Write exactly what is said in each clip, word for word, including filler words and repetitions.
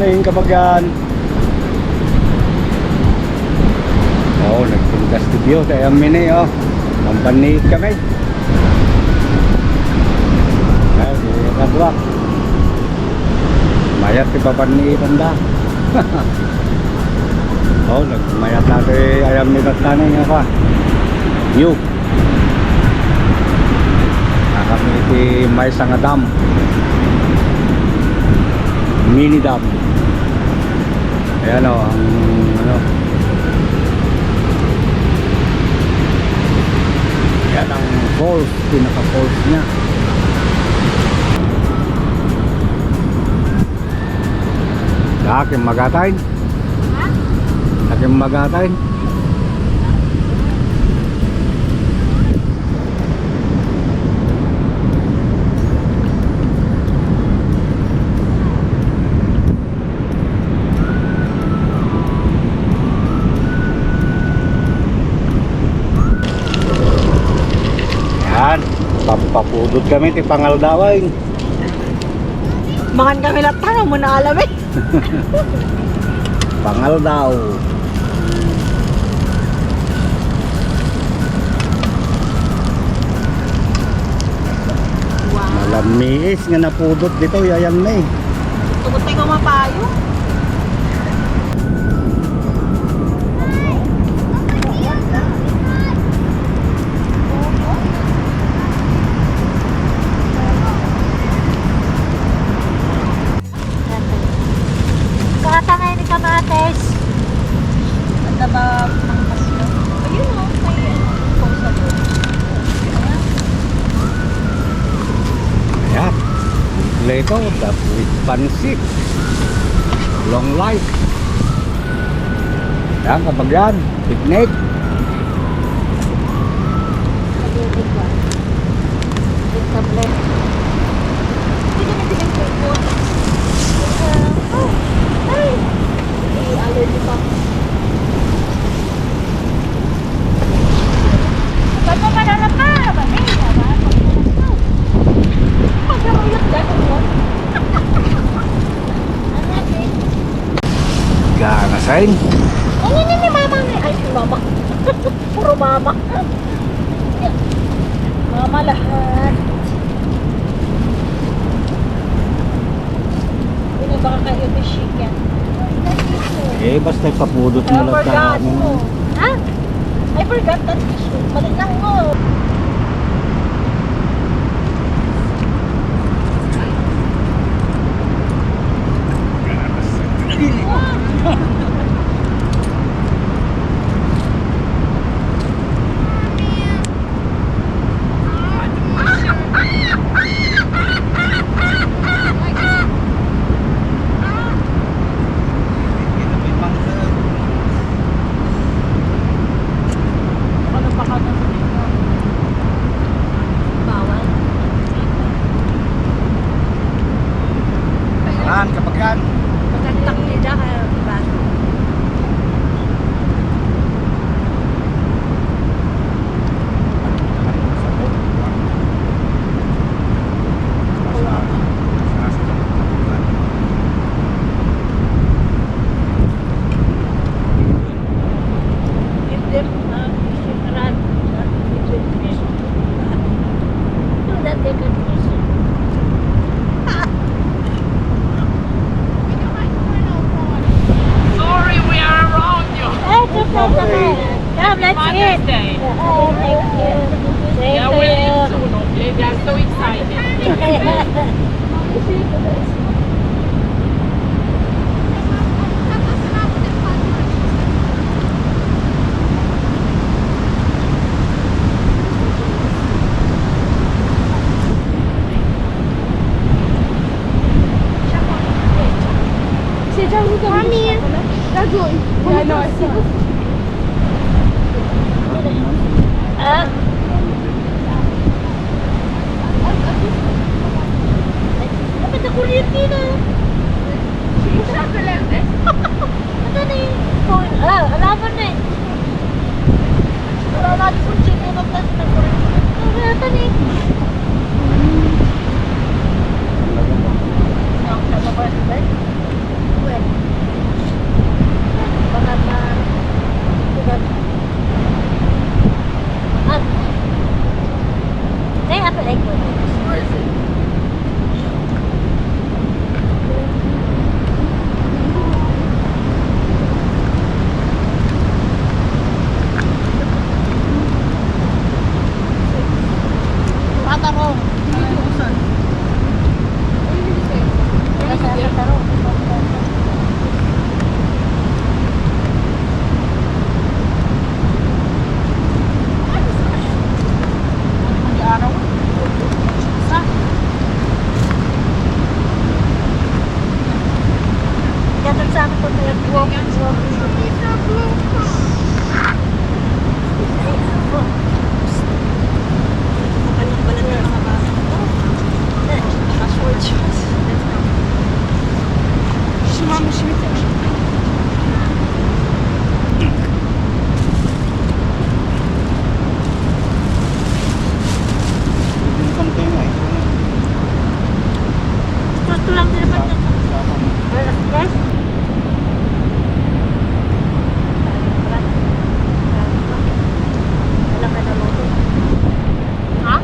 Ang kabagan. Oh, nagpintas ti view tayo mini, oh. Mambanniit kami. Ay, di ka tuwak. Mayat ti papanniitan da. Oh, nagmayat na ti ayam ni Tatani nga pa. View. Nakami iti maysa nga dam. Mini dam. Ayan o, ang ano. Ayan ang falls, pinaka-falls niya. Sa akin magatay. Ha? Sa akin magatay. Yan. Pampapudot kami ti pangaldawan. Mangan kami latta, no, muna alam eh. Pangaldaw. Wow. Malamiis nga napudot dito, yayan na eh. Tukot tayo mapayo. Kata nga ni kamatis. At ba ang pasyo? Ayun o, may ano, posable. Ayan. Kompleto, the with pansit. Long life. Yan, kapag yan, picnic. Hindi ka na pinagpipon. Ay! Ay! Allergy pa. Ba't mo mananap ka? Ba't mo mananap ka? Pagkamuyak dyan, ano? Gana, sign. Ano ni, ni mama ni? Ay, si mama. Puro mama. Mama lahat. Ini baka kayo the chicken. Eh, basta ipapudot mo lang sa ano. Ha? I forgot that tissue. Balik lang mo. Bawal. Yan, kapag yan. Magandang nila, kaya baso. Give them, uh, fishing rod, uh, fishing fish. So that they can fish. Sorry, we are around you. It's okay. Come, let's eat. Mother's Day. Oh, thank you. Same to you. Yeah, we'll eat soon, okay? They are so excited. Mami. Gagoy. Ah. Dapat na kuryente na. Siya pala. Ito na yung phone. Ah, alaman na eh. Wala na yung kuryente na plus na kuryente. Ah, wala ka na eh. Ang sa labas, eh. Well, Yatag sa akin pag may walk, walk. Naka-short shorts. Shimano, shimano. Yung container, ito na. Sakto lang din naman yan. Tama, tama. Ay, guys. Wala ka na motor. Ha?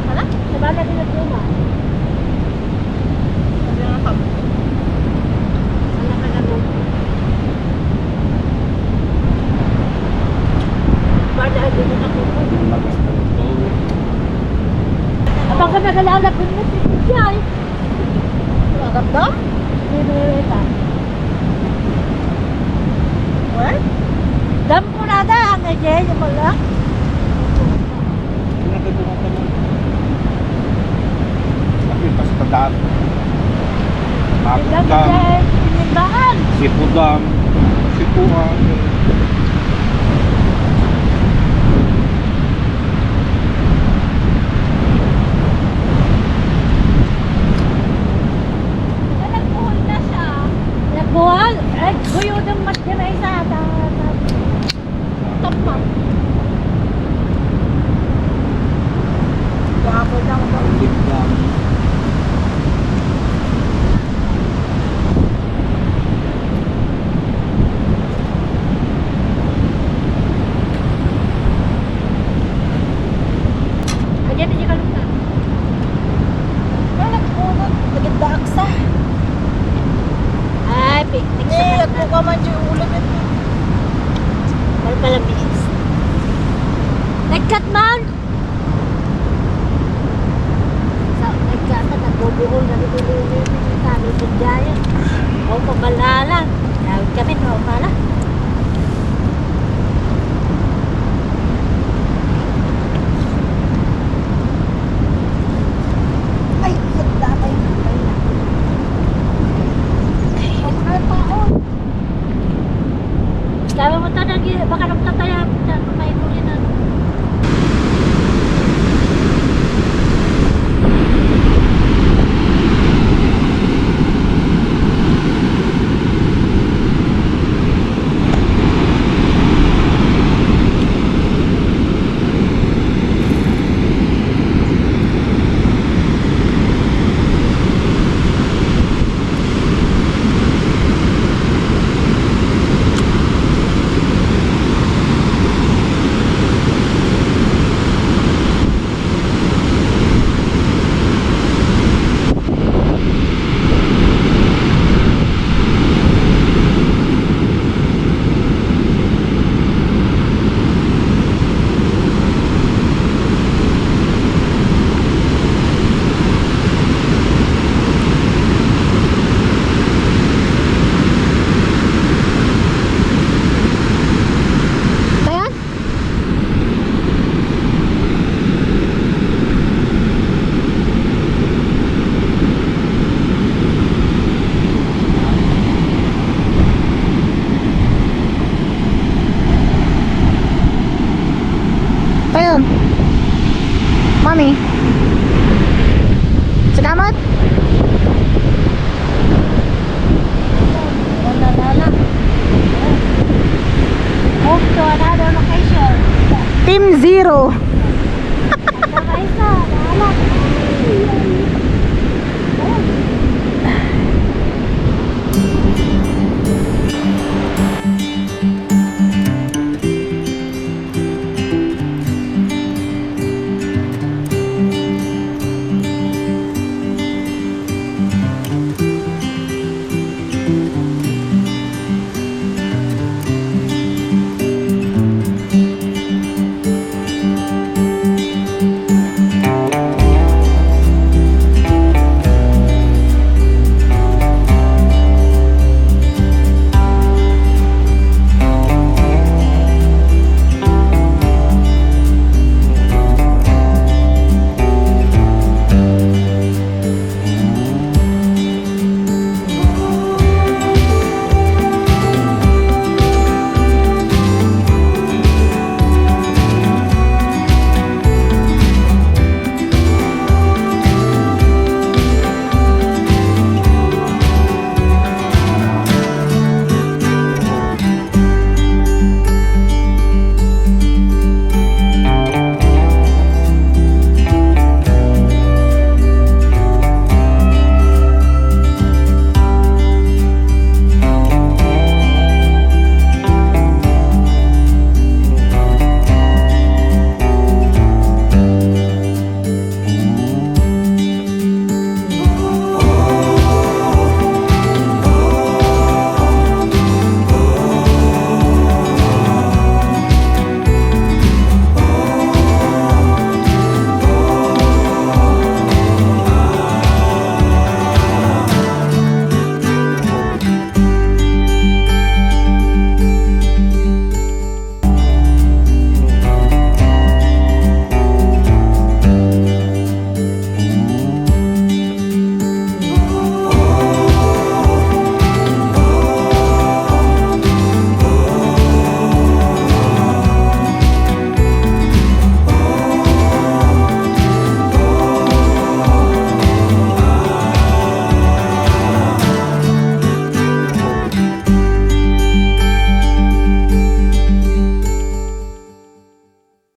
Wala? Sabala din ang luma. Sabi nga kami. Wala ka na motor. Wala din ang motor. Abang ka nagalalag din mo, siya eh. Agad na? Pinirita. What? Dam ko na da, ang aje, yung mga. Tapi basta dam. Dam, Magdam. Dam, Dam. Sipuan. Sipuan. Nagbuhol na siya. Nagbuhol? Ay, guyod ang mas di may isa. Ta-, ta-, tapang. Guwapo lang. Ang ganda. Ayan, hindi ka lupa. Wala, nagpunot. Naganda aksa. Ay, picnic sa Eh, kanta. Ako ka man yung ulo nito. Wala pala, bilis. Nagkat man! Sa nagkata, nagbubuol na dito yung kami sa Jaya. O, pabalala. Tawag kami, no, pala. Ay, damay na, damay na. Ay, ang taon. Sabi mo, "Tana, di, baka nagtataya, ta-, may huli na." Ayan. Ayun. Mami. Salamat. Wala, wala. Move to another location. Team zero.